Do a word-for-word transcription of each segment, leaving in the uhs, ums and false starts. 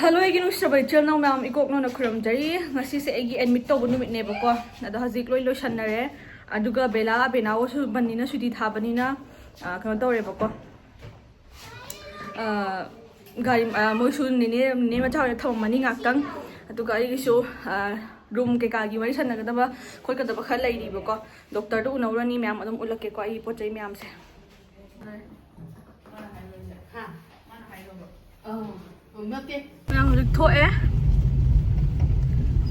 Hello, ꯑꯩꯒꯤ ꯅꯨꯡꯁꯤꯔꯕ ꯏꯆꯤꯜ ꯏꯅꯥꯎ ꯃꯌꯥꯝ, ꯏꯀꯣꯛ ꯅꯧꯅ ꯈꯨꯔꯨꯝꯖꯔꯤ꯫ ꯉꯁꯤꯁꯦ ꯑꯩꯒꯤ ꯑꯦꯗꯃꯤꯠ ꯇꯧꯕ ꯅꯨꯃꯤꯠꯅꯦꯕꯀꯣ꯫ ꯑꯗꯣ ꯍꯧꯖꯤꯛ ꯂꯣꯏ ꯂꯣꯏꯁꯟꯅꯔꯦ꯫ ꯑꯗꯨꯒ ꯕꯦꯂꯥ, ꯕꯦꯅꯥꯎꯁꯨ ꯕꯟꯅꯤꯅ ꯁꯨꯇꯤ ꯊꯥꯕꯅꯤꯅ, ꯑ, ꯀꯩꯅꯣ ꯇꯧꯔꯦꯕꯀꯣ꯫ ꯑ, ꯒꯥꯔꯤ, ꯑ, ꯃꯣꯏꯁꯨ ꯅꯦꯅꯦ, ꯅꯦꯅꯦ ꯃꯆꯥ ꯍꯣꯏꯗ ꯊꯝꯃꯝꯃꯅꯤ ꯉꯥꯛꯇꯪ꯫ ꯑꯗꯨꯒ ꯑꯩꯒꯤꯁꯨ, ꯑ, ꯔꯨꯝ ꯀꯩꯀꯥꯒꯤ ꯋꯥꯔꯤ ꯁꯥꯟꯅꯒꯗꯕ ꯈꯣꯠꯀꯗꯕ ꯈꯔ ꯂꯩꯔꯤꯕꯀꯣ꯫ ꯗꯣꯛꯇꯔꯗ ꯎꯅꯧꯔꯅꯤ, ꯃꯌꯥꯝ ꯑꯗꯨꯝ ꯎꯠꯂꯛꯀꯦꯀꯣ, ꯑꯩꯒꯤ ꯄꯣꯠ ꯆꯩ ꯃꯌꯥꯝꯁꯦ꯫ ꯍꯥ? ꯑꯧ, ꯅꯠꯇꯦ꯫ ꯃꯌꯥꯝ ꯍꯧꯖꯤꯛ ꯊꯣꯛꯑꯦ꯫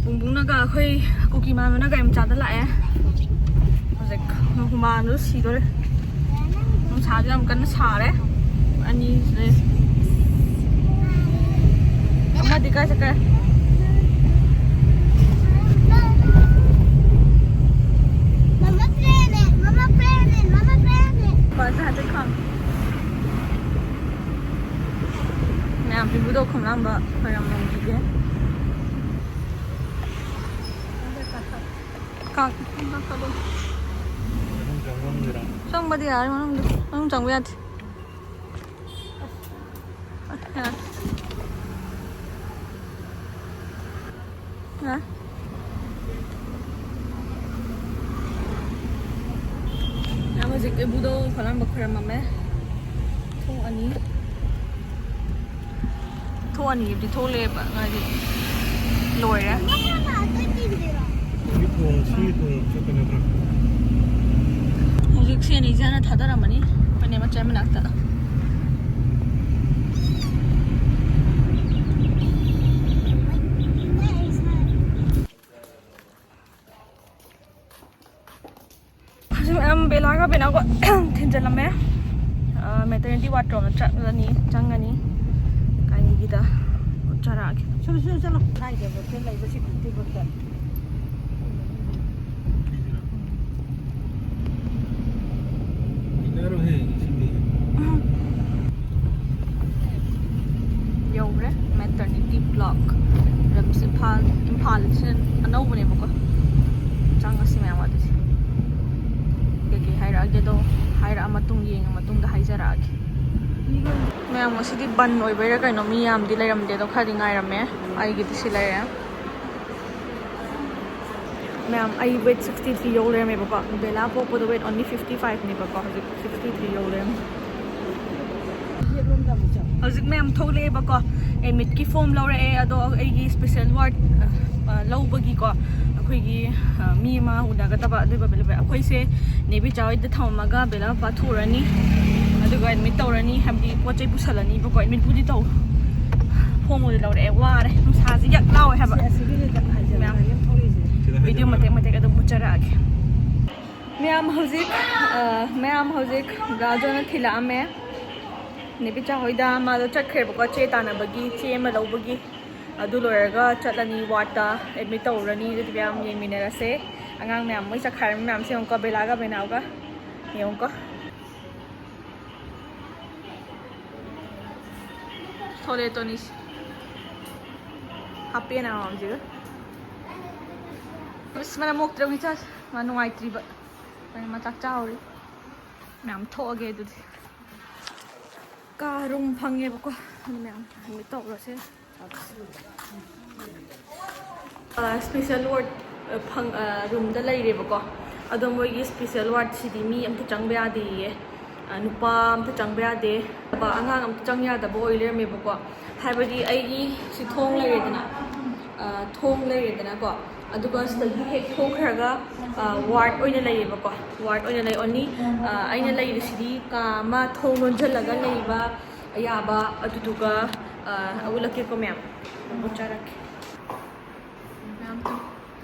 ꯕꯨꯡꯕꯨꯡꯅꯒ ꯑꯩꯈꯣꯏ ꯀꯨꯀꯤ ꯃꯥꯟꯕꯅ ꯒꯥꯔꯤ ꯃꯆꯥꯗ ꯂꯥꯛꯑꯦ꯫ ꯍꯧꯖꯤꯛ ꯍꯨꯃꯥꯡꯗꯨ ꯁꯤꯗꯣꯔꯦ꯫ ꯅꯨꯡꯁꯥꯁꯨ ꯌꯥꯝ ꯀꯟꯅ ꯁꯥꯔꯦ꯫ ꯑꯅꯤꯁꯤꯗ ꯑꯃꯗꯤ ꯀꯥꯏ ꯆꯠꯈ꯭ꯔꯦ? ꯃꯃꯥ ꯄ꯭ꯂꯦꯅꯦꯠ, ꯃꯃꯥ ꯄ꯭ꯂꯦꯅꯦꯠ, ꯃꯃꯥ ꯄ꯭ꯂꯦꯅꯦꯠ꯫ ꯕꯁ ꯍꯥꯏꯐꯦꯠ ꯈꯥꯝ꯫ ꯃꯌꯥꯝ ꯏꯕꯨꯙꯧ ꯈꯣꯝꯂꯥꯡꯕ ꯈꯣꯏꯔꯝꯂꯝꯈꯤꯒꯦ꯫ ꯀꯥꯡ-, ꯆꯪꯕꯗꯤ ꯌꯥꯔꯦ ꯃꯅꯨꯡꯗ꯫ ꯃꯅꯨꯡ ꯆꯪꯕ ꯌꯥꯗꯦ꯫ ꯌꯥꯔꯦ꯫ ꯍꯥ? ꯌꯥꯝ ꯍꯧꯖꯤꯛ ꯏꯕꯨꯙꯧ ꯈꯣꯂꯝꯕ ꯈꯣꯏꯔꯝꯃꯝꯃꯦ꯫ ꯊꯣꯛꯑꯅꯤ꯫ ꯊꯣꯛꯑꯅꯤꯗꯤ ꯊꯣꯛꯂꯛꯑꯦꯕ, ꯍꯥꯏꯗꯤ ꯂꯣꯏꯔꯦ꯫ ꯁꯤ ꯊꯣꯡ, ꯁꯤ ꯊꯣꯡ ꯆꯠꯄ ꯅꯠꯇ꯭ꯔꯣ? ꯍꯧꯖꯤꯛ ꯁꯤ ꯑꯅꯤꯁꯦ ꯍꯥꯟꯅ ꯊꯥꯗꯔꯝꯃꯅꯤ꯫ ꯑꯩꯈꯣꯏꯅꯦ ꯃꯆꯥꯏ ꯃꯅꯥꯛꯇ꯫ ꯍꯧꯖꯤꯛ ꯃꯌꯥꯝ ꯕꯦꯂꯥꯒ ꯕꯦꯅꯥꯎꯒ ꯊꯤꯟꯖꯜꯂꯝꯃꯦ꯫ ꯑ, ꯃꯦꯇꯔꯅꯤꯇꯤ ꯋꯥꯔꯗ ꯔꯣꯝꯗ ꯆꯠꯂꯅꯤ, ꯆꯪꯉꯅꯤ꯫ ꯀꯥꯏꯅꯤꯒꯤꯗ ꯆꯔꯛꯑꯒꯦ꯫ ꯁꯨꯝ, ꯁꯨꯝ ꯆꯠꯂꯣ꯫ ꯀꯥꯏꯗꯕ ꯂꯩꯕ ꯁꯦꯀ꯭ꯌꯨꯔꯤꯇꯤ ꯕꯨꯠꯇ꯫ ꯏꯟꯅꯔꯣꯍꯦ, ꯁꯤꯗꯤ꯫ ꯌꯧꯔꯦ ꯃꯦꯇꯔꯅꯤꯇꯤ ꯕ꯭ꯂꯣꯛ, ꯔꯤꯝꯁ ꯏꯝꯐꯥꯜ, ꯏꯝꯐꯥꯜ꯫ ꯁꯤ ꯑꯅꯧꯕꯅꯦꯕꯀꯣ꯫ ꯆꯪꯉꯁꯤ ꯃꯌꯥꯝ ꯑꯗꯨꯗꯤ꯫ ꯀꯩꯀꯩ ꯍꯥꯏꯔꯛꯑꯒꯦꯗꯣ ꯍꯥꯏꯔꯛꯑ ꯃꯇꯨꯡ, ꯌꯦꯡꯉ ꯃꯇꯨꯡꯗ ꯍꯥꯏꯖꯔꯛꯑꯒꯦ꯫ ꯃꯌꯥꯝ, ꯉꯁꯤꯗꯤ ꯕꯟ ꯑꯣꯏꯕꯩꯔꯥ ꯀꯩꯅꯣ, ꯃꯤ ꯌꯥꯝꯗꯤ ꯂꯩꯔꯝꯗꯦ, ꯑꯗꯣ ꯈꯔꯗꯤ ꯉꯥꯏꯔꯝꯃꯦ꯫ ꯑꯩꯒꯤꯗꯤ ꯁꯤ ꯂꯩꯔꯦ꯫ ꯃꯌꯥꯝ, ꯑꯩ ꯋꯦꯠ ꯁꯤꯛꯁꯇꯤ ꯊ꯭ꯔꯤ ꯌꯧ ꯂꯩꯔꯝꯃꯦꯕꯀꯣ꯫ ꯕꯦꯂꯥ ꯄꯣꯛꯄꯗ ꯋꯦꯠ ꯑꯣꯟꯂꯤ ꯐꯤꯐꯇꯤ ꯐꯥꯏꯚꯅꯦꯕꯀꯣ, ꯍꯧꯖꯤꯛ ꯁꯤꯛꯁꯇꯤ ꯊ꯭ꯔꯤ ꯌꯧ ꯂꯩꯔꯝꯃꯦ꯫ ꯍꯧꯖꯤꯛ ꯃꯌꯥꯝ ꯊꯣꯛꯂꯛꯑꯦꯕꯀꯣ, ꯑꯦꯗꯃꯤꯠꯀꯤ ꯐꯣꯝ ꯂꯧꯔꯛꯑꯦ, ꯑꯗꯣ ꯑꯩꯒꯤ ꯁ꯭ꯄꯦꯁꯦꯜ ꯋꯥꯔꯗ ꯂꯧꯕꯒꯤꯀꯣ, ꯑꯩꯈꯣꯏꯒꯤ, ꯑ, ꯃꯤ ꯑꯃ ꯎꯅꯒꯗꯕ, ꯑꯗꯨꯒ ꯕꯦꯂꯥ, ꯑꯩꯈꯣꯏꯁꯦ ꯅꯦꯕꯤꯆꯥ ꯍꯣꯏꯗ ꯊꯝꯃꯝꯃꯒ ꯕꯦꯂꯥ ꯄꯥꯊꯣꯛꯎꯔꯅꯤ, ꯑꯗꯨꯒ ꯑꯦꯗꯃꯤꯠ ꯇꯧꯔꯅꯤ, ꯍꯥꯏꯕꯗꯤ ꯄꯣꯠ ꯆꯩ ꯄꯨꯁꯜꯂꯅꯤꯕꯀꯣ꯫ ꯑꯦꯗꯃꯤꯠꯄꯨꯗꯤ ꯇꯧ, ꯐꯣꯝꯕꯨꯗꯤ ꯂꯧꯔꯛꯑꯦ, ꯋꯥꯔꯦ, ꯅꯨꯡꯁꯥꯁꯦ ꯌꯛ ꯂꯥꯎꯋꯦ ꯍꯥꯏꯕ꯫ ꯃꯌꯥꯝ, ꯚꯤꯗꯤꯑꯣ ꯃꯇꯦꯛ ꯃꯇꯦꯛ ꯑꯗꯨꯝ ꯃꯨꯠꯆꯔꯛꯑꯒꯦ꯫ ꯃꯌꯥꯝ ꯍꯧꯖꯤꯛ, ꯑ, ꯃꯌꯥꯝ ꯍꯧꯖꯤꯛ ꯗꯥ ꯖꯣꯟꯅ ꯊꯤꯜꯂꯛꯑꯝꯃꯦ ꯅꯦꯕꯤꯆꯥ ꯍꯣꯏꯗ꯫ ꯃꯥꯗꯣ ꯆꯠꯈ꯭ꯔꯦꯕꯀꯣ, ꯆꯦ ꯇꯥꯟꯅꯕꯒꯤ, ꯆꯦ ꯑꯃ ꯂꯧꯕꯒꯤ꯫ ꯑꯗꯨ ꯂꯣꯏꯔꯒ ꯆꯠꯂꯅꯤ, ꯋꯥꯔꯗꯇ ꯑꯦꯗꯃꯤꯠ ꯇꯧꯔꯅꯤ꯫ ꯑꯗꯨꯗꯤ ꯃꯌꯥꯝ ꯌꯦꯡꯃꯤꯟꯅꯔꯁꯦ꯫ ꯑꯉꯥꯡ ꯃꯌꯥꯝ ꯃꯣꯏ ꯆꯠꯈꯥꯏꯔꯝꯃꯤ ꯃꯌꯥꯝꯁꯦ ꯌꯦꯡꯉꯨꯀꯣ, ꯕꯦꯂꯥꯒ ꯕꯦꯅꯥꯎꯒ꯫ ꯌꯦꯡꯉꯨꯀꯣ꯫ ꯊꯣꯛꯂꯛꯑꯦ ꯇꯣꯅꯤꯁꯦ꯫ ꯍꯥꯞꯄꯦꯟ ꯑꯃꯃꯝꯁꯤꯒ꯫ ꯑꯁ, ꯃꯔꯝ ꯃꯣꯛꯇ꯭ꯔꯦ ꯋꯤꯟꯆꯥꯁꯦ꯫ ꯃꯥ ꯅꯨꯡꯉꯥꯏꯇ꯭ꯔꯤꯕ꯫ ꯑꯗꯨꯅ ꯃꯥ ꯆꯥꯛ ꯆꯥꯍꯧꯔꯤ꯫ ꯃꯌꯥꯝ ꯊꯣꯛꯑꯒꯦ ꯑꯗꯨꯗꯤ꯫ ꯀꯥ ꯔꯨꯝ ꯐꯪꯉꯦꯕꯀꯣ꯫ ꯑꯗꯨ ꯃꯌꯥꯝ ꯑꯦꯗꯃꯤꯠ ꯇꯧꯔꯁꯦ꯫ ꯁ꯭ꯄꯦꯁꯦꯜ ꯋꯥꯔꯗ, ꯑ, ꯐꯪ-, ꯑ, ꯔꯨꯝꯗ ꯂꯩꯔꯦꯕꯀꯣ꯫ ꯑꯗꯣ ꯃꯣꯏꯒꯤ ꯁ꯭ꯄꯦꯁꯦꯜ ꯋꯥꯔꯗꯁꯤꯗꯤ ꯃꯤ ꯑꯝꯇ ꯆꯪꯕ ꯌꯥꯗꯦꯌꯦ꯫ ꯑ, ꯅꯨꯄꯥ ꯑꯝꯇ ꯆꯪꯕ ꯌꯥꯗꯦ, ꯑꯉꯥꯡ ꯑꯝꯇ ꯆꯪ ꯌꯥꯗꯕ ꯑꯣꯏ ꯂꯩꯔꯝꯃꯦꯕꯀꯣ꯫ ꯍꯥꯏꯕꯗꯤ ꯑꯩꯒꯤ ꯁꯤ ꯊꯣꯡ ꯂꯩꯔꯦꯗꯅ, ꯑ, ꯊꯣꯡ ꯂꯩꯔꯦꯗꯅꯀꯣ, ꯑꯗꯨꯒ ꯁꯤꯗꯒꯤ ꯍꯦꯛ ꯊꯣꯛꯈ꯭ꯔꯒ, ꯑ, ꯋꯥꯔꯗ ꯑꯣꯏꯅ ꯂꯩꯌꯦꯕꯀꯣ꯫ ꯋꯥꯔꯗ ꯑꯣꯏꯅ ꯂꯩ ꯑꯣꯟꯂꯤ꯫ ꯑ, ꯑꯩꯅ ꯂꯩꯔꯤꯁꯤꯗꯤ ꯀꯥ ꯑꯃ ꯊꯣꯡ ꯂꯣꯟꯁꯤꯜꯂꯒ ꯂꯩꯕ ꯌꯥꯕ꯫ ꯑꯗꯨꯗꯨꯒ, ꯑ, ꯎꯠꯂꯛꯀꯦꯀꯣ ꯃꯌꯥꯝ, ꯎꯠꯆꯔꯛꯀꯦ꯫ ꯃꯌꯥꯝ ꯇꯧ-,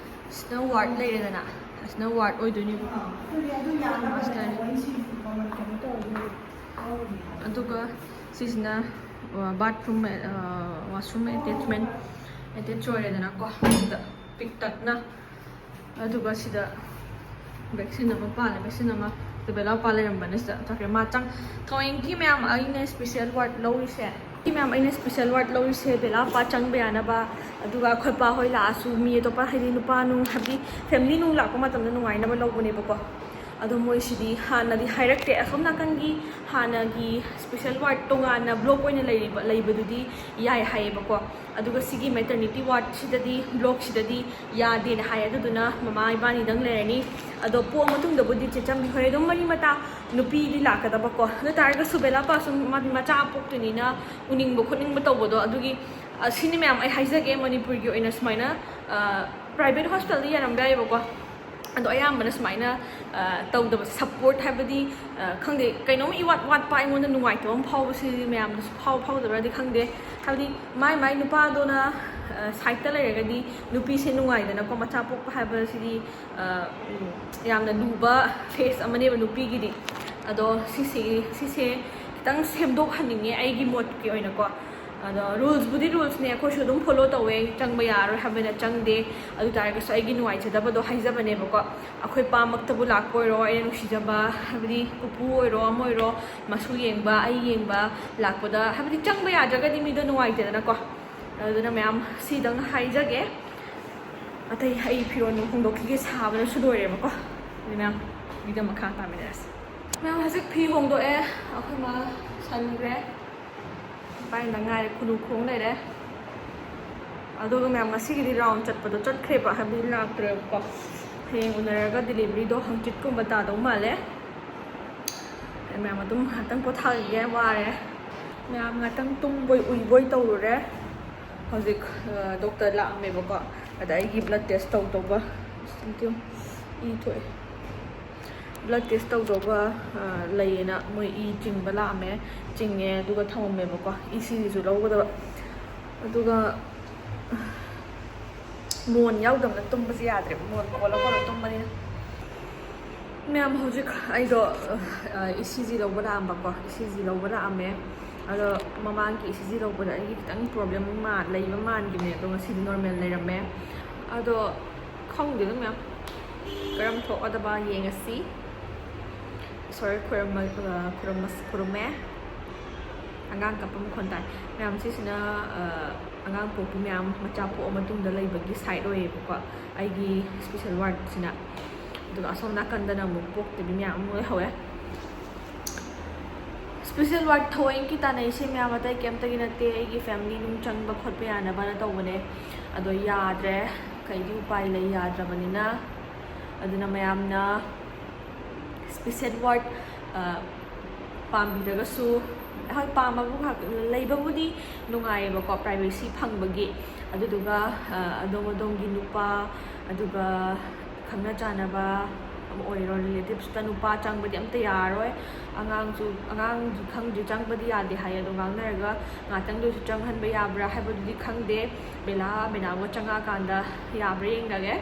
ꯁꯤꯅ ꯋꯥꯔꯗ ꯂꯩꯔꯦꯗꯅ, ꯑꯁꯤꯅ ꯋꯥꯔꯗ ꯑꯣꯏꯗꯣꯏꯅꯦꯕꯀꯣ꯫ ꯑꯗꯨꯒ ꯁꯤꯁꯤꯅ, ꯑ, ꯕꯥꯠꯔꯨꯝ, ꯑ, ꯋꯥꯁꯔꯨꯝ ꯑꯦꯇꯦꯆꯃꯦꯟ, ꯑꯦꯇꯦꯆ ꯑꯣꯏꯔꯦꯗꯅꯀꯣ꯫ ꯁꯤꯗ ꯄꯤꯛꯇꯛꯅ꯫ ꯑꯗꯨꯒ ꯁꯤꯗ ꯚꯦꯛꯁꯤꯟ ꯑꯃ ꯄꯥꯜꯂꯦ, ꯚꯦꯛꯁꯤꯟ ꯑꯃ꯫ ꯑꯗꯨ ꯕꯦꯂꯥ ꯄꯥꯜ ꯂꯩꯔꯝꯕꯅꯦ ꯁꯤꯗ ꯆꯠꯈ꯭ꯔꯦ꯫ ꯃꯥ ꯆꯪ-, ꯊꯑꯣꯏꯀꯤ ꯃꯌꯥꯝ ꯑꯩꯅ ꯁ꯭ꯄꯦꯁꯦꯜ ꯋꯥꯔꯗ ꯂꯧꯔꯤꯁꯦ, ꯁꯤ ꯃꯌꯥꯝ ꯑꯩꯅ ꯁ꯭ꯄꯦꯁꯦꯜ ꯋꯥꯔꯗ ꯂꯧꯔꯤꯁꯦ ꯕꯦꯂꯥ ꯄꯥ ꯆꯪꯕ ꯌꯥꯅꯕ, ꯑꯗꯨꯒ ꯑꯩꯈꯣꯏ ꯄꯥ ꯍꯣꯏ ꯂꯥꯛꯑꯁꯨ ꯃꯤ ꯑꯇꯣꯞꯄ, ꯍꯥꯏꯗꯤ ꯅꯨꯄꯥ ꯅꯨꯡ, ꯍꯥꯏꯕꯗꯤ ꯐꯦꯃꯤꯂꯤ ꯅꯨꯡ ꯂꯥꯛꯄ ꯃꯇꯝꯗ ꯅꯨꯡꯉꯥꯏꯅꯕ ꯂꯧꯕꯅꯦꯕꯀꯣ꯫ ꯑꯗꯣ ꯃꯣꯏꯁꯤꯗꯤ ꯍꯥꯟꯅꯗꯤ ꯍꯥꯏꯔꯛꯇꯦ꯫ ꯑꯁꯣꯝ ꯅꯥꯀꯟꯒꯤ ꯍꯥꯟꯅꯒꯤ special ward ꯇꯣꯉꯥꯟꯅ block ꯑꯣꯏꯅ ꯂꯩꯔꯤꯕ, ꯂꯩꯕꯗꯨꯗꯤ ꯌꯥꯏ ꯍꯥꯏꯌꯦꯕꯀꯣ꯫ ꯑꯗꯨꯒ ꯁꯤꯒꯤ maternity ward ꯁꯤꯗꯗꯤ, block ꯁꯤꯗꯗꯤ ꯌꯥꯗꯦꯅ ꯍꯥꯏ꯫ ꯑꯗꯨꯗꯨꯅ ꯃꯃꯥ ꯏꯕꯥꯅꯤꯗꯪ ꯂꯩꯔꯅꯤ꯫ ꯑꯗꯣ ꯄꯣꯛꯑ ꯃꯇꯨꯡꯗꯕꯨꯗꯤ ꯆꯦ ꯆꯝꯕꯤ ꯍꯣꯏ ꯑꯗꯨꯝ ꯃꯔꯤ ꯃꯇꯥ ꯅꯨꯄꯤꯗꯤ ꯂꯥꯛꯀꯗꯕꯀꯣ꯫ ꯑꯗꯨ ꯇꯥꯔꯒꯁꯨ ꯕꯦꯂꯥ ꯄꯥꯁꯨ ꯃ-, ꯃꯆꯥ ꯄꯣꯛꯇꯣꯏꯅꯤꯅ ꯎꯅꯤꯡꯕ ꯈꯣꯠꯅꯤꯡꯕ ꯇꯧꯕꯗꯣ꯫ ꯑꯗꯨꯒꯤ, ꯑ, ꯁꯤꯅꯤ ꯃꯌꯥꯝ, ꯑꯩ ꯍꯥꯏꯖꯒꯦ, ꯃꯅꯤꯄꯨꯔꯒꯤ ꯑꯣꯏꯅ ꯁꯨꯃꯥꯏꯅ, ꯑ, private hospital ꯗ ꯌꯥꯔꯝꯕ ꯌꯥꯏꯌꯦꯕꯀꯣ꯫ ꯑꯗꯣ ꯑꯌꯥꯝꯕꯅ ꯁꯨꯃꯥꯏꯅ, ꯑ, ꯇꯧꯗꯕꯁꯦ, support ꯍꯥꯏꯕꯗꯤ, ꯑ, ꯈꯪꯗꯦ, ꯀꯩꯅꯣꯝ ꯏꯋꯥꯠ ꯋꯥꯠꯄ, ꯑꯩꯉꯣꯟꯗ ꯅꯨꯡꯉꯥꯏꯇꯕ ꯑꯃ ꯐꯥꯎꯕꯁꯤ ꯃꯌꯥꯝꯗꯁꯨ ꯐꯥꯎ-, ꯐꯥꯎꯗꯕ꯭ꯔꯗꯤ ꯈꯪꯗꯦ꯫ ꯍꯥꯏꯕꯗꯤ ꯃꯥꯏ ꯃꯥꯏ ꯅꯨꯄꯥꯗꯨꯅ, ꯑ, side ꯇ ꯂꯩꯔꯒꯗꯤ ꯅꯨꯄꯤꯁꯦ ꯅꯨꯡꯉꯥꯏꯗꯅꯀꯣ꯫ ꯃꯆꯥ ꯄꯣꯛꯄ ꯍꯥꯏꯕꯁꯤꯗꯤ, ꯑ, ꯎꯝ, ꯌꯥꯝꯅ ꯂꯨꯕ phase ꯑꯃꯅꯦꯕ ꯅꯨꯄꯤꯒꯤꯗꯤ꯫ ꯑꯗꯣ ꯁꯤꯁꯤꯒꯤ, ꯁꯤꯁꯦ ꯈꯤꯇꯪ ꯁꯦꯝꯗꯣꯛꯍꯟꯅꯤꯡꯉꯦ ꯑꯩꯒꯤ ꯃꯣꯠꯀꯤ ꯑꯣꯏꯅꯀꯣ꯫ ꯑꯗꯣ rules ꯕꯨꯗꯤ rules ꯅꯦ, ꯑꯩꯈꯣꯏꯁꯨ ꯑꯗꯨꯝ follow ꯇꯧꯋꯦ, ꯆꯪꯕ ꯌꯥꯔꯣꯏ ꯍꯥꯏꯕꯅ ꯆꯪꯗꯦ꯫ ꯑꯗꯨ ꯇꯥꯔꯒꯁꯨ ꯑꯩꯒꯤ ꯅꯨꯡꯉꯥꯏꯖꯗꯕꯗꯣ ꯍꯥꯏꯖꯕꯅꯦꯕꯀꯣ꯫ ꯑꯩꯈꯣꯏ ꯄꯥꯃꯛꯇꯕꯨ ꯂꯥꯛꯄ ꯑꯣꯏꯔꯣ, ꯑꯩꯅ ꯅꯨꯡꯁꯤꯖꯕ, ꯍꯥꯏꯕꯗꯤ ꯄꯨꯄꯨ ꯑꯣꯏꯔꯣ, ꯑꯃ ꯑꯣꯏꯔꯣ, ꯃꯁꯨ ꯌꯦꯡꯕ, ꯑꯩ ꯌꯦꯡꯕ ꯂꯥꯛꯄꯗ, ꯍꯥꯏꯕꯗꯤ ꯆꯪꯕ ꯌꯥꯗ꯭ꯔꯒꯗꯤ ꯃꯤꯗꯣ ꯅꯨꯡꯉꯥꯏꯇꯦꯗꯅꯀꯣ꯫ ꯑꯗꯨꯅ ꯃꯌꯥꯝ ꯁꯤꯗꯪ ꯍꯥꯏꯖꯒꯦ꯫ ꯑꯇꯩ ꯑꯩ ꯐꯤꯔꯣꯜ ꯍꯣꯡꯗꯣꯛꯈꯤꯒꯦ, ꯁꯥꯕꯅꯁꯨ ꯂꯣꯏꯔꯦꯕꯀꯣ꯫ ꯑꯗꯨ ꯃꯌꯥꯝ video ꯃꯈꯥ ꯇꯥꯃꯤꯟꯅꯔꯁꯤ꯫ ꯃꯌꯥꯝ ꯍꯧꯖꯤꯛ ꯐꯤ ꯍꯣꯡꯗꯣꯛꯑꯦ, ꯑꯩꯈꯣꯏ ꯃꯥ ꯁꯟꯈ꯭ꯔꯦ꯫ ꯄꯥꯏꯅ ꯉꯥꯏꯔꯦ, ꯈꯨꯅꯨ ꯈꯣꯡ ꯂꯩꯔꯦ꯫ ꯑꯗꯨꯒ ꯃꯌꯥꯝ ꯉꯁꯤꯒꯤꯗꯤ round ꯆꯠꯄꯗꯣ ꯆꯠꯈ꯭ꯔꯦꯕ, ꯍꯥꯏꯕꯗꯤ ꯂꯥꯛꯇ꯭ꯔꯦꯕꯀꯣ꯫ ꯍꯌꯦꯡ ꯎꯅꯔꯒ delivery ꯗꯣ ꯍꯪꯆꯤꯠꯀꯨꯝꯕ ꯇꯥꯗꯧ ꯃꯥꯜꯂꯦ꯫ ꯑꯩ ꯃꯌꯥꯝ ꯑꯗꯨꯝ ꯉꯥꯏꯍꯥꯛꯇꯪ ꯄꯣꯊꯥꯈꯤꯒꯦ, ꯋꯥꯔꯦ꯫ ꯃꯌꯥꯝ ꯉꯥꯛꯇꯪ ꯇꯨꯝꯕꯣꯏ ꯎꯏꯕꯣꯏ ꯇꯧꯔꯨꯔꯦ꯫ ꯍꯧꯖꯤꯛ, ꯑ, doctor ꯂꯥꯛꯑꯝꯃꯦꯕꯀꯣ꯫ ꯑꯗ ꯑꯩꯒꯤ blood test ꯇꯧꯗꯧꯕ, ꯏ ꯊꯣꯛꯑꯦ꯫ Blood test ꯇꯧꯗꯧꯕ, ꯑ, ꯂꯩꯌꯦꯅ ꯃꯣꯏ ꯏ ꯆꯤꯡꯕ ꯂꯥꯛꯑꯝꯃꯦ, ꯆꯤꯡꯉꯦ, ꯑꯗꯨꯒ ꯊꯝꯃꯝꯃꯦꯕꯀꯣ꯫ ꯏ ꯁꯤꯒꯤꯁꯨ ꯂꯧꯒꯗꯕ꯫ ꯑꯗꯨꯒ ꯃꯣꯟ ꯌꯥꯎꯗꯕꯅ ꯇꯨꯝꯕꯁꯦ ꯌꯥꯗ꯭ꯔꯦꯕ, ꯃꯣꯟ ꯀꯣꯜꯂ ꯀꯣꯜꯂ ꯇꯨꯝꯕꯅꯤꯅ꯫ ꯃꯌꯥꯝ, ꯍꯧꯖꯤꯛ ꯑꯩꯗꯣ, ꯑ, ꯏ ꯁꯤ ꯖꯤ ꯂꯧꯕ ꯂꯥꯛꯑꯝꯕꯀꯣ, ꯏ ꯁꯤ ꯖꯤ ꯂꯧꯕ ꯂꯥꯛꯑꯝꯃꯦ꯫ ꯑꯗꯣ ꯃꯃꯥꯡꯒꯤ ꯏ ꯁꯤ ꯖꯤ ꯂꯧꯕꯗ ꯑꯩꯒꯤ ꯈꯤꯇꯪ problem ꯃꯥ-, ꯂꯩꯕ ꯃꯥꯟꯈꯤꯕꯅꯦ, ꯑꯗꯣ ꯉꯁꯤꯗꯤ normal ꯂꯩꯔꯝꯃꯦ꯫ ꯑꯗꯣ ꯈꯪꯗꯦꯗ ꯃꯌꯥꯝ, ꯀꯔꯝ ꯊꯣꯛꯀꯗꯕ ꯌꯦꯡꯉꯁꯤ꯫ ꯏꯁꯣꯔ ꯈꯨꯔꯨꯝꯃ-, ꯑ, ꯈꯨꯔꯨꯝꯃ-, ꯈꯨꯔꯨꯝꯃꯦ꯫ ꯑꯉꯥꯡ ꯀꯞꯄ ꯃꯈꯣꯟ ꯇꯥꯏ꯫ ꯃꯌꯥꯝ, ꯁꯤꯁꯤꯅ, ꯑ, ꯑꯉꯥꯡ ꯄꯣꯛꯄꯤ ꯃꯌꯥꯝ ꯃꯆꯥ ꯄꯣꯛꯑ ꯃꯇꯨꯡꯗ ꯂꯩꯕꯒꯤ side ꯑꯣꯏꯌꯦꯕꯀꯣ, ꯑꯩꯒꯤ special ward ꯁꯤꯅ꯫ ꯑꯗꯨꯒ ꯑꯁꯣꯝ ꯅꯥꯀꯟꯗꯅ ꯑꯃꯨꯛ ꯄꯣꯛꯇꯕꯤ ꯃꯌꯥꯝ ꯑꯃ ꯂꯩꯍꯧꯋꯦ꯫ ꯁ꯭ꯄꯤꯁꯦꯜ ꯋꯥꯔꯗ ꯊꯑꯣꯏꯀꯤ ꯇꯥꯟꯅꯩꯁꯦ ꯃꯌꯥꯝ ꯑꯇꯩ ꯀꯩꯝꯇꯒꯤ ꯅꯠꯇꯦ, ꯑꯩꯒꯤ ꯐꯦꯃꯤꯂꯤ ꯅꯨꯡ ꯆꯪꯕ ꯈꯣꯠꯄ ꯌꯥꯅꯕꯅ ꯇꯧꯕꯅꯦ꯫ ꯑꯗꯣ ꯌꯥꯗ꯭ꯔꯦ, ꯀꯩꯗꯤ ꯎꯄꯥꯏ ꯂꯩ, ꯌꯥꯗ꯭ꯔꯕꯅꯤꯅ꯫ ꯑꯗꯨꯅ ꯃꯌꯥꯝꯅ ꯁ꯭ꯄꯤꯁꯦꯜ ꯋꯥꯔꯗ ꯄꯥꯝꯕꯤꯔꯒꯁꯨ, ꯍꯣꯏ, ꯄꯥꯝꯕꯕꯨ ꯉꯥꯛ-, ꯂꯩꯕꯕꯨꯗꯤ ꯅꯨꯡꯉꯥꯏꯌꯦꯕꯀꯣ, ꯄ꯭ꯔꯥꯏꯚꯦꯁꯤ ꯐꯪꯕꯒꯤ꯫ ꯑꯗꯨꯗꯨꯒ ꯑꯗꯣꯝ ꯑꯗꯣꯝꯒꯤ ꯅꯨꯄꯥ, ꯑꯗꯨꯒ ꯈꯪꯅ ꯆꯥꯟꯅꯕ ꯑꯃ ꯑꯣꯏꯔꯣ, ꯔꯤꯂꯦꯇꯤꯞꯁꯇ ꯅꯨꯄꯥ ꯆꯪꯕꯗꯤ ꯑꯝꯇ ꯌꯥꯔꯔꯣꯏ꯫ ꯑꯉꯥꯡꯁꯨ, ꯑꯉꯥꯡꯁꯨ ꯈꯪꯗ꯭ꯔꯤ, ꯆꯪꯕꯗꯤ ꯌꯥꯗꯦ ꯍꯥꯏ꯫ ꯑꯗꯣ ꯉꯥꯡꯅꯔꯒ ꯉꯥꯛꯇꯪꯗ ꯑꯣꯏꯁꯨ ꯆꯪꯍꯟꯕ ꯌꯥꯕ꯭ꯔꯥ ꯍꯥꯏꯕꯗꯨꯗꯤ ꯈꯪꯗꯦ꯫ ꯕꯦꯂꯥ, ꯕꯦꯅꯥꯎꯒ ꯆꯪꯉꯛꯑꯀꯥꯟꯗ ꯌꯥꯕ꯭ꯔꯥ ꯌꯦꯡꯅꯒꯦ꯫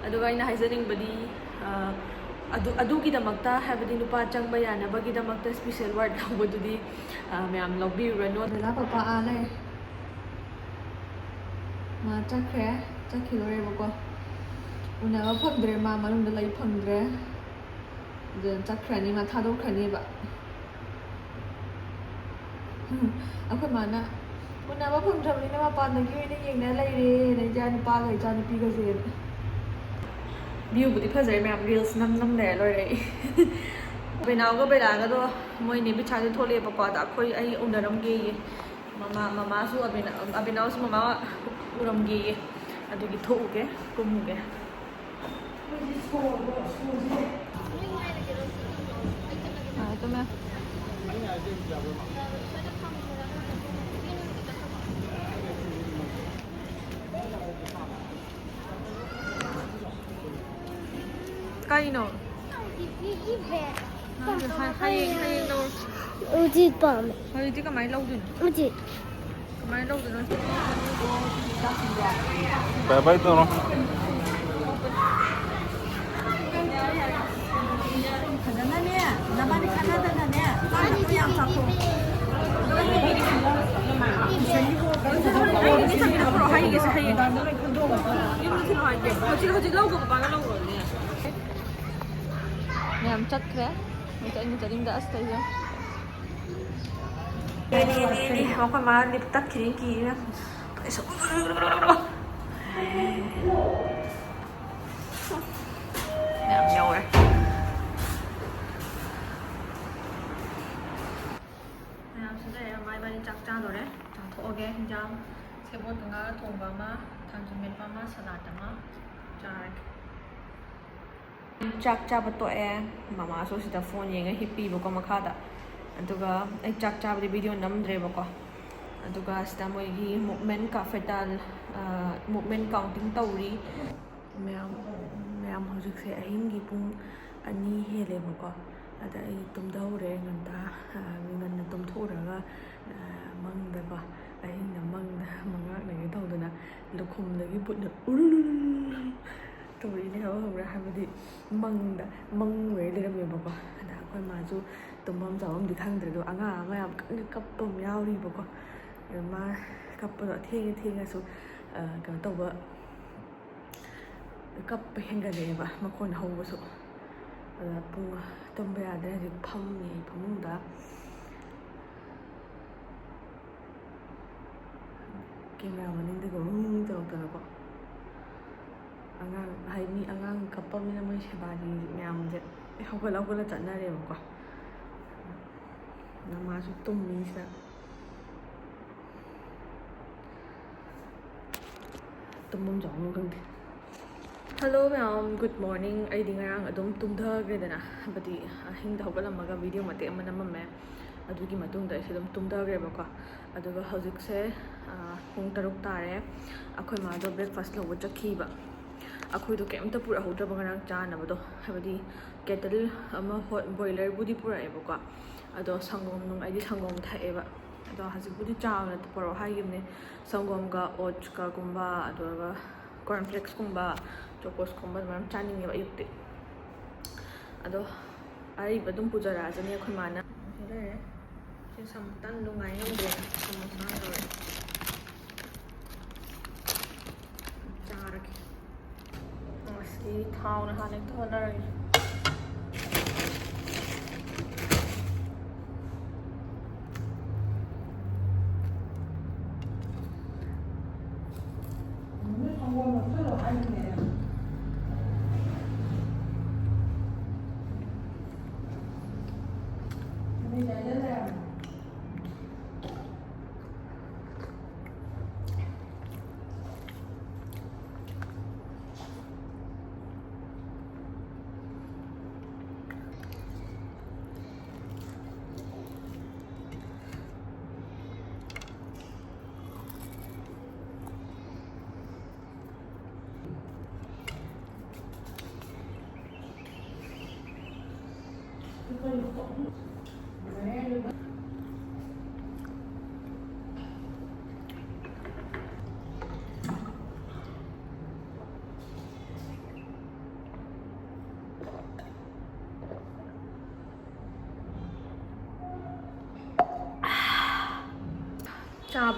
ꯑꯗꯨꯒ ꯑꯩꯅ ꯍꯥꯏꯖꯅꯤꯡꯕꯗꯤ, ꯑ, ꯑꯗꯨ, ꯑꯗꯨꯒꯤꯗꯃꯛꯇ, ꯍꯥꯏꯕꯗꯤ ꯅꯨꯄꯥ ꯆꯪꯕ ꯌꯥꯅꯕꯒꯤꯗꯃꯛꯇ ꯁ꯭ꯄꯤꯁꯦꯜ ꯋꯥꯔꯗ ꯂꯧꯕꯗꯨꯗꯤ, ꯑ, ꯃꯌꯥꯝ ꯂꯧꯕꯤꯔꯨꯔꯅꯨ꯫ ꯕꯦꯂꯥ ꯄꯄꯥ ꯑꯥ ꯂꯩ꯫ ꯃꯥ ꯆꯠꯈ꯭ꯔꯦ, ꯆꯠꯈꯤꯗꯣꯔꯦꯕꯀꯣ꯫ ꯎꯅꯕ ꯐꯪꯗ꯭ꯔꯦ, ꯃꯥ ꯃꯅꯨꯡꯗ ꯂꯩ ꯐꯪꯗ꯭ꯔꯦ꯫ ꯑꯗꯨꯅ ꯆꯠꯈ꯭ꯔꯅꯤ, ꯃꯥ ꯊꯥꯗꯣꯛꯈ꯭ꯔꯅꯦꯕ꯫ ꯑꯩꯈꯣꯏ ꯃꯥꯅ, "ꯎꯅꯕ ꯐꯪꯗ꯭ꯔꯕꯅꯤꯅ ꯃꯄꯥꯟꯗꯒꯤ ꯑꯣꯏꯅ ꯌꯦꯡꯅ ꯂꯩꯔꯦꯅ, ꯏꯆꯥ ꯅꯨꯄꯥꯒ ꯏꯆꯥ ꯅꯨꯄꯤꯒꯁꯦ"꯫ ꯚ꯭ꯌꯨꯕꯨꯗꯤ ꯐꯖꯔꯦ ꯃꯌꯥꯝ, ꯔꯤꯜꯁ ꯅꯝ ꯅꯝ ꯂꯩꯔ ꯂꯣꯏꯔꯦ ꯑꯩ꯫ ꯕꯦꯅꯥꯎꯒ ꯕꯦꯂꯥꯒꯗꯣ ꯃꯣꯏꯅꯦ ꯕꯤꯁꯥꯜꯗ ꯊꯣꯛꯂꯛꯑꯦꯕꯀꯣ, ꯑꯗ ꯑꯩꯈꯣꯏ, ꯑꯩ ꯎꯅꯔꯝꯒꯦꯌꯦ꯫ ꯃꯃꯥ, ꯃꯃꯥꯁꯨ ꯑꯕꯤꯅꯥ-, ꯑꯕꯤꯅꯥꯎꯁꯨ ꯃꯃꯥ ꯎꯔꯝꯒꯦꯌꯦ꯫ ꯑꯗꯨꯒꯤ ꯊꯣꯛꯎꯒꯦ, ꯀꯨꯝꯃꯨꯒꯦ꯫ ꯉꯥꯏꯈꯣ, ꯃꯦꯝ꯫ ꯀꯔꯤꯅꯣ? ꯍꯌꯦꯡ, ꯍꯌꯦꯡ ꯂꯧꯔꯁꯤ꯫ ꯎꯆꯤ ꯄꯥꯝꯃꯦ꯫ ꯍꯧꯖꯤꯛꯇꯤ ꯀꯃꯥꯏꯅ ꯂꯧꯗꯣꯏꯅꯣ? ꯎꯆꯤ꯫ ꯀꯃꯥꯏꯅ ꯂꯧꯗꯣꯏꯅꯣ? ꯕꯥꯏ ꯕꯥꯏ ꯇꯧꯔꯣ꯫ ꯐꯖꯅꯅꯦ, ꯅꯕꯥꯅꯤ ꯈꯠꯅꯗꯅꯅꯦ, ꯆꯥꯛ ꯌꯥꯝ ꯆꯥꯊꯣꯛꯑꯣ꯫ ꯍꯌꯦꯡꯒꯤꯁꯦ ꯍꯌꯦꯡ꯫ ꯌꯨꯝꯗ ꯊꯤꯜꯂꯣ ꯍꯥꯏꯒꯦ꯫ ꯍꯧꯖꯤꯛ, ꯍꯧꯖꯤꯛ ꯂꯧꯒꯣ, ꯕꯕꯥꯒ ꯂꯧꯒꯣ꯫ ꯃꯌꯥꯝ ꯆꯠꯈ꯭ꯔꯦ꯫ ꯃꯣꯏ ꯆꯠꯅꯤꯡ ꯆꯠꯅꯤꯡꯗ ꯑꯁ ꯇꯧꯏꯁꯦ꯫ ꯃꯈꯣꯏ ꯃꯥ ꯂꯤꯞ ꯇꯠꯈꯤꯅꯤ ꯀꯤꯔꯦ꯫ ꯌꯥꯝ ꯌꯧꯔꯦ꯫ ꯃꯌꯥꯝꯁꯨ ꯂꯩꯔꯦ꯫ ꯃꯥ ꯏꯕꯥꯅꯤ ꯆꯥꯛ ꯆꯥꯗꯣꯔꯦ꯫ ꯆꯥꯊꯣꯛꯑꯒꯦ꯫ ꯍꯤꯟꯖꯥꯡ ꯁꯦꯕꯣꯠꯀ ꯉꯥꯒ ꯊꯣꯡꯕ ꯑꯃ, ꯊꯥꯡꯖꯤꯡ ꯃꯦꯠꯄ ꯑꯃ, ꯁꯂꯥꯗ ꯑꯃ ꯆꯥꯔꯒꯦ꯫ ꯆꯥꯛ ꯆꯥꯕ ꯇꯣꯛꯑꯦ꯫ ꯃꯃꯥꯁꯨ ꯁꯤꯗ ꯐꯣꯟ ꯌꯦꯡꯉ ꯍꯤꯞꯄꯤꯕꯀꯣ ꯃꯈꯥꯗ꯫ ꯑꯗꯨꯒ ꯑꯩ ꯆꯥꯛ ꯆꯥꯕꯗꯤ ꯚꯤꯗꯤꯑꯣ ꯅꯝꯗ꯭ꯔꯦꯕꯀꯣ꯫ ꯑꯗꯨꯒ ꯁꯤꯗ ꯃꯣꯏꯒꯤ ꯃꯨꯞꯃꯦꯟ ꯀꯥꯐꯦꯇꯥꯜ, ꯃꯨꯞꯃꯦꯟ ꯀꯥꯎꯟꯇꯤꯡ ꯇꯧꯔꯤ꯫ ꯃꯌꯥꯝ, ꯃꯌꯥꯝ ꯍꯧꯖꯤꯛꯁꯦ ꯑꯍꯤꯡꯒꯤ ꯄꯨꯡ ꯑꯅꯤ ꯍꯦꯜꯂꯦꯕꯀꯣ꯫ ꯑꯗ ꯑꯩ ꯇꯨꯝꯊꯍꯧꯔꯦ ꯉꯟꯇꯥ꯫ ꯉꯟꯅ ꯇꯨꯝꯊꯣꯛꯎꯔꯒ ꯃꯪꯗꯀꯣ, ꯑꯍꯤꯡꯗ ꯃꯪꯗ ꯃꯪꯉꯥꯛꯅꯒꯦ ꯇꯧꯗꯅ ꯂꯨꯈꯨꯝꯗꯒꯤ ꯕꯨꯠꯅ ꯎꯔꯨ ꯇꯧꯔꯛꯏꯅꯦ ꯍꯥꯏꯕ, ꯈꯪꯕ꯭ꯔꯥ? ꯍꯥꯏꯕꯗꯤ ꯃꯪꯗ, ꯃꯪ ꯑꯣꯏꯔ ꯂꯩꯔꯝꯃꯦꯕꯀꯣ꯫ ꯑꯗ ꯑꯩꯈꯣꯏ ꯃꯥꯁꯨ ꯇꯨꯝꯐꯝ ꯆꯥꯐꯝꯗꯤ ꯈꯪꯗ꯭ꯔꯦ꯫ ꯑꯗꯣ ꯑꯉꯥꯡ ꯑꯃ ꯌꯥꯝ ꯀꯟꯅ ꯀꯞꯄ ꯑꯃ ꯌꯥꯎꯔꯤꯕꯀꯣ꯫ ꯑꯗ ꯃꯥ ꯀꯞꯄꯗꯣ ꯊꯦꯡꯉ ꯊꯦꯡꯉꯁꯨ, ꯑ, ꯀꯩꯅꯣ ꯇꯧꯕ, ꯀꯞꯄ ꯍꯦꯟꯒꯠꯂꯛꯑꯦꯕ ꯃꯈꯣꯟ ꯍꯧꯕꯁꯨ꯫ ꯑꯗ ꯄꯨꯡ, ꯇꯨꯝꯕ ꯌꯥꯗ꯭ꯔꯦ꯫ ꯍꯧꯖꯤꯛ ꯐꯝꯃꯤ ꯐꯃꯨꯡꯗ꯫ ꯀꯦꯃꯦꯔꯥ ꯃꯅꯤꯡꯗꯒ ꯎꯪ ꯇꯧꯔꯛꯇꯅꯀꯣ꯫ ꯑꯉꯥꯡ, ꯍꯥꯏꯗꯤ ꯃꯤ ꯑꯉꯥꯡ ꯀꯞꯄꯃꯤꯅ ꯃꯣꯏ ꯁꯦꯕꯥꯔꯤ ꯃꯌꯥꯝꯁꯦ ꯂꯣꯏ ꯍꯧꯒꯠ ꯍꯧꯒꯠꯂ ꯆꯠꯅꯔꯦꯕꯀꯣ꯫ ꯅꯃꯥꯁꯨ ꯇꯨꯝꯃꯤ ꯁꯤꯗ꯫ ꯇꯨꯝꯐꯝ ꯆꯥꯐꯝ ꯈꯪꯗꯦ꯫ ꯍꯜꯂꯣ ꯃꯌꯥꯝ, ꯒꯨꯗ ꯃꯣꯔꯅꯤꯡ꯫ ꯑꯩꯗꯤ ꯉꯔꯥꯡ ꯑꯗꯨꯝ ꯇꯨꯝꯊꯈ꯭ꯔꯦꯗꯅ, ꯍꯥꯏꯕꯗꯤ ꯑꯍꯤꯡꯗ ꯍꯧꯒꯠꯂꯝꯃꯒ ꯚꯤꯗꯤꯑꯣ ꯃꯇꯦꯛ ꯑꯃ ꯅꯝꯃꯝꯃꯦ꯫ ꯑꯗꯨꯒꯤ ꯃꯇꯨꯡꯗ ꯑꯩꯁꯦ ꯑꯗꯨꯝ ꯇꯨꯝꯊꯈ꯭ꯔꯦꯕꯀꯣ꯫ ꯑꯗꯨꯒ ꯍꯧꯖꯤꯛꯁꯦ, ꯑ, ꯄꯨꯡ ꯇꯔꯨꯛ ꯇꯥꯔꯦ꯫ ꯑꯩꯈꯣꯏ ꯃꯥꯗꯣ ꯕ꯭ꯔꯦꯛꯐꯥꯁ ꯂꯧꯕ ꯆꯠꯈꯤꯕ꯫ ꯑꯩꯈꯣꯏꯗꯣ ꯀꯩꯝꯇ ꯄꯨꯔꯛꯍꯧꯗ꯭ꯔꯕ ꯉꯔꯥꯡ ꯆꯥꯅꯕꯗꯣ, ꯍꯥꯏꯕꯗꯤ ꯀꯦꯇꯜ ꯑꯃ, ꯍꯣꯏ, ꯕꯣꯏꯂꯔꯕꯨꯗꯤ ꯄꯨꯔꯛꯑꯦꯕꯀꯣ꯫ ꯑꯗꯣ ꯁꯪꯒꯣꯝ ꯅꯨꯡ, ꯑꯩꯗꯤ ꯁꯪꯒꯣꯝ ꯊꯛꯑꯦꯕ꯫ ꯑꯗꯣ ꯍꯧꯖꯤꯛꯄꯨꯗꯤ ꯆꯥ ꯑꯣꯏꯅ ꯄꯨꯔꯛꯑꯣ ꯍꯥꯏꯈꯤꯕꯅꯦ꯫ ꯁꯪꯒꯣꯝꯒ ꯑꯣꯠꯁꯀꯒꯨꯝꯕ, ꯑꯗꯨꯒ ꯀꯣꯔꯟꯐ꯭ꯂꯦꯛꯁꯀꯨꯝꯕ, ꯆꯣꯀꯣꯁꯀꯨꯝꯕ ꯑꯗꯨꯃꯥꯏꯅ ꯆꯥꯅꯤꯡꯉꯦꯕ ꯑꯌꯨꯛꯇꯤ꯫ ꯑꯗꯣ ꯑꯔꯩꯕ ꯑꯗꯨꯝ ꯄꯨꯖꯔꯛꯑꯁꯅꯤ ꯑꯩꯈꯣꯏ ꯃꯥꯅ꯫ ꯁꯤ ꯂꯩꯔꯦ꯫ ꯁꯤ ꯁꯝ-, ꯇꯟꯗꯣ ꯉꯥꯏ ꯉꯝꯗ꯭ꯔꯦꯅ ꯁꯃꯣꯁꯥ ꯑꯣꯏꯅ ꯇꯧꯔꯦ꯫ ꯆꯥꯔꯒꯦ꯫ ꯑꯁ, ꯊꯥꯎꯅ ꯍꯥꯟꯅ ꯍꯦꯛꯇ ꯍꯣꯠꯅꯔꯒꯦ꯫ ꯆꯥꯕ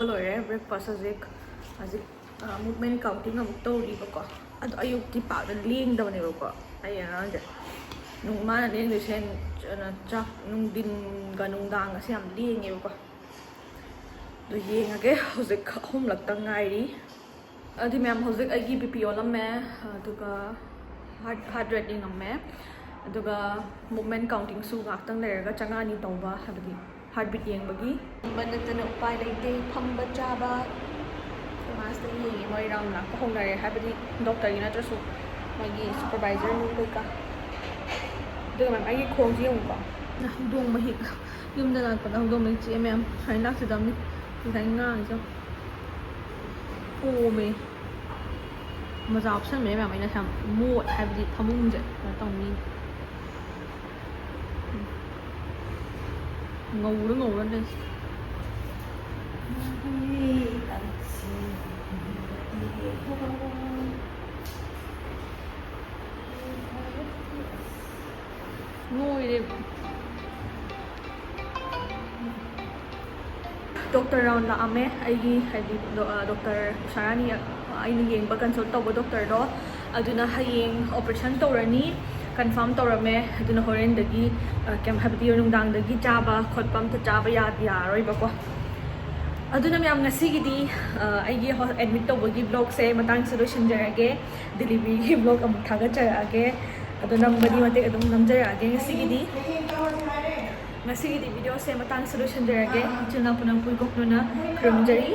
ꯂꯣꯏꯔꯦ꯫ Breakfast ꯍꯧꯖꯤꯛ ꯍꯧꯖꯤꯛ ꯃꯨꯚꯃꯦꯟ ꯀꯥꯎꯟꯇꯤꯡ ꯑꯃꯨꯛ ꯇꯧꯔꯤꯕꯀꯣ꯫ ꯑꯗꯣ ꯑꯌꯨꯛꯇꯤ ꯄꯥꯛꯅ ꯂꯦꯡꯗꯕꯅꯦꯕꯀꯣ ꯑꯩ ꯑꯉꯥꯡꯁꯦ꯫ ꯅꯨꯡ ꯃꯥꯅ ꯂꯦꯡꯗꯣꯏꯁꯦ ꯆꯥꯛ ꯅꯨꯡꯊꯤꯟꯒ ꯅꯨꯡꯗꯥꯡꯒꯁꯦ ꯌꯥꯝ ꯂꯦꯡꯉꯦꯕꯀꯣ꯫ ꯑꯗꯨ ꯌꯦꯡꯉꯒꯦ꯫ ꯍꯧꯖꯤꯛ ꯑꯍꯨꯝꯂꯛꯇ ꯉꯥꯏꯔꯤ꯫ ꯑꯗꯨꯗꯤ ꯃꯌꯥꯝ, ꯍꯧꯖꯤꯛ ꯑꯩꯒꯤ ꯕꯤ ꯄꯤ ꯑꯣꯜꯂꯝꯃꯦ, ꯑꯗꯨꯒ heart heart rate ꯌꯦꯡꯉꯝꯃꯦ, ꯑꯗꯨꯒ ꯃꯨꯚꯃꯦꯟ ꯀꯥꯎꯟꯇꯤꯡꯁꯨ ꯉꯥꯛꯇꯪ ꯂꯩꯔꯒ ꯆꯪꯉꯛꯑꯅꯤ ꯇꯧꯕ, ꯍꯥꯏꯕꯗꯤ heartbeat ꯌꯦꯡꯕꯒꯤ꯫ ꯐꯝꯕ ꯅꯠꯇꯅ ꯎꯄꯥꯏ ꯂꯩꯇꯦ꯫ ꯐꯝꯕ ꯆꯥꯕ ꯃꯥꯁꯇ ꯌꯦꯡꯉꯤ꯫ ꯃꯣꯏ ꯔꯥꯎꯟ ꯂꯥꯛꯄ ꯍꯧꯅꯔꯦ, ꯍꯥꯏꯕꯗꯤ ꯗꯣꯛꯇꯔꯒꯤ ꯅꯠꯇ꯭ꯔꯁꯨ ꯃꯣꯏꯒꯤ ꯁꯨꯄꯔꯚꯥꯏꯖꯔ ꯅꯨꯡ ꯀꯩꯀꯥ꯫ ꯑꯗꯨꯒ ꯃꯌꯥꯝ, ꯑꯩꯒꯤ ꯈꯣꯡꯁꯦ ꯌꯦꯡꯉꯨꯀꯣ꯫ ꯍꯧꯗꯣꯡ ꯃꯍꯤꯛ꯫ ꯌꯨꯝꯗ ꯂꯥꯛꯄꯗ ꯍꯧꯗꯣꯡ ꯃꯍꯤꯛ ꯆꯤꯛꯑꯦ ꯃꯌꯥꯝ꯫ ꯁꯨꯃꯥꯏꯅ ꯂꯥꯛꯆꯗꯕꯅꯤ꯫ ꯉꯁꯥꯏ ꯉꯥꯡꯉꯤꯁꯦ ꯄꯣꯝꯃꯦ꯫ ꯃꯖꯥ ꯑꯣꯞꯁꯟꯕꯅꯦ ꯃꯌꯥꯝ꯫ ꯑꯩꯅ ꯁꯨꯃꯥꯏꯅ ꯃꯣꯠ ꯍꯥꯏꯕꯗꯤ ꯐꯃꯨꯡꯁꯦ ꯀꯩꯅꯣ ꯇꯧꯅꯤ꯫ ꯉꯧꯔ ꯉꯧꯔ ꯂꯩ꯫ ꯂꯣꯏꯔꯦ꯫ ꯗꯣꯛꯇꯔ ꯔꯥꯎꯟ ꯂꯥꯛꯑꯝꯃꯦ꯫ ꯑꯩꯒꯤ ꯍꯥꯏꯗꯤ ꯗꯣ-, ꯑ, ꯗꯣꯛꯇꯔ ꯎꯁꯥꯔꯥꯅꯤ, ꯑ, ꯑꯩꯅ ꯌꯦꯡꯕ, ꯀꯟꯁꯜ ꯇꯧꯕ ꯗꯣꯛꯇꯔꯗꯣ, ꯑꯗꯨꯅ ꯍꯌꯦꯡ ꯑꯣꯄꯔꯦꯁꯟ ꯇꯧꯔꯅꯤ, ꯀꯟꯐꯥꯔꯝ ꯇꯧꯔꯝꯃꯦ꯫ ꯑꯗꯨꯅ ꯍꯣꯔꯦꯟꯗꯒꯤ, ꯑ, ꯀꯩꯝ, ꯍꯥꯏꯕꯗꯤ ꯅꯨꯡꯗꯥꯡꯗꯒꯤ ꯆꯥꯕ ꯈꯣꯠꯄ ꯑꯝꯇ ꯆꯥꯕ ꯌꯥ-, ꯌꯥꯔꯔꯣꯏꯕꯀꯣ꯫ ꯑꯗꯨꯅ ꯃꯌꯥꯝ, ꯉꯁꯤꯒꯤꯗꯤ, ꯑ, ꯑꯩꯒꯤ ꯍꯣ-, ꯑꯦꯗꯃꯤꯠ ꯇꯧꯕꯒꯤ ꯕ꯭ꯂꯣꯒꯁꯦ ꯃꯇꯥꯡꯁꯤꯗ ꯂꯣꯏꯁꯤꯟꯖꯔꯒꯦ꯫ ꯗꯤꯂꯤꯚꯔꯤꯒꯤ ꯕ꯭ꯂꯣꯒ ꯑꯃꯨꯛ ꯊꯥꯒꯠꯆꯔꯛꯑꯒꯦ꯫ ꯑꯗꯣ ꯅꯝꯕꯗꯤ ꯃꯇꯦꯛ ꯑꯗꯨꯝ ꯅꯝꯖꯔꯛꯑꯒꯦ ꯉꯁꯤꯒꯤꯗꯤ꯫ ꯉꯁꯤꯒꯤꯗꯤ ꯚꯤꯗꯤꯑꯣꯁꯦ ꯃꯇꯥꯡꯁꯤꯗ ꯂꯣꯏꯁꯤꯟꯖꯔꯒꯦ꯫ ꯏꯆꯤꯜ ꯏꯅꯥꯎ ꯄꯨꯝꯅꯃꯛꯄꯨ ꯏꯀꯣꯛꯅꯅ ꯈꯨꯔꯨꯝꯖꯔꯤ꯫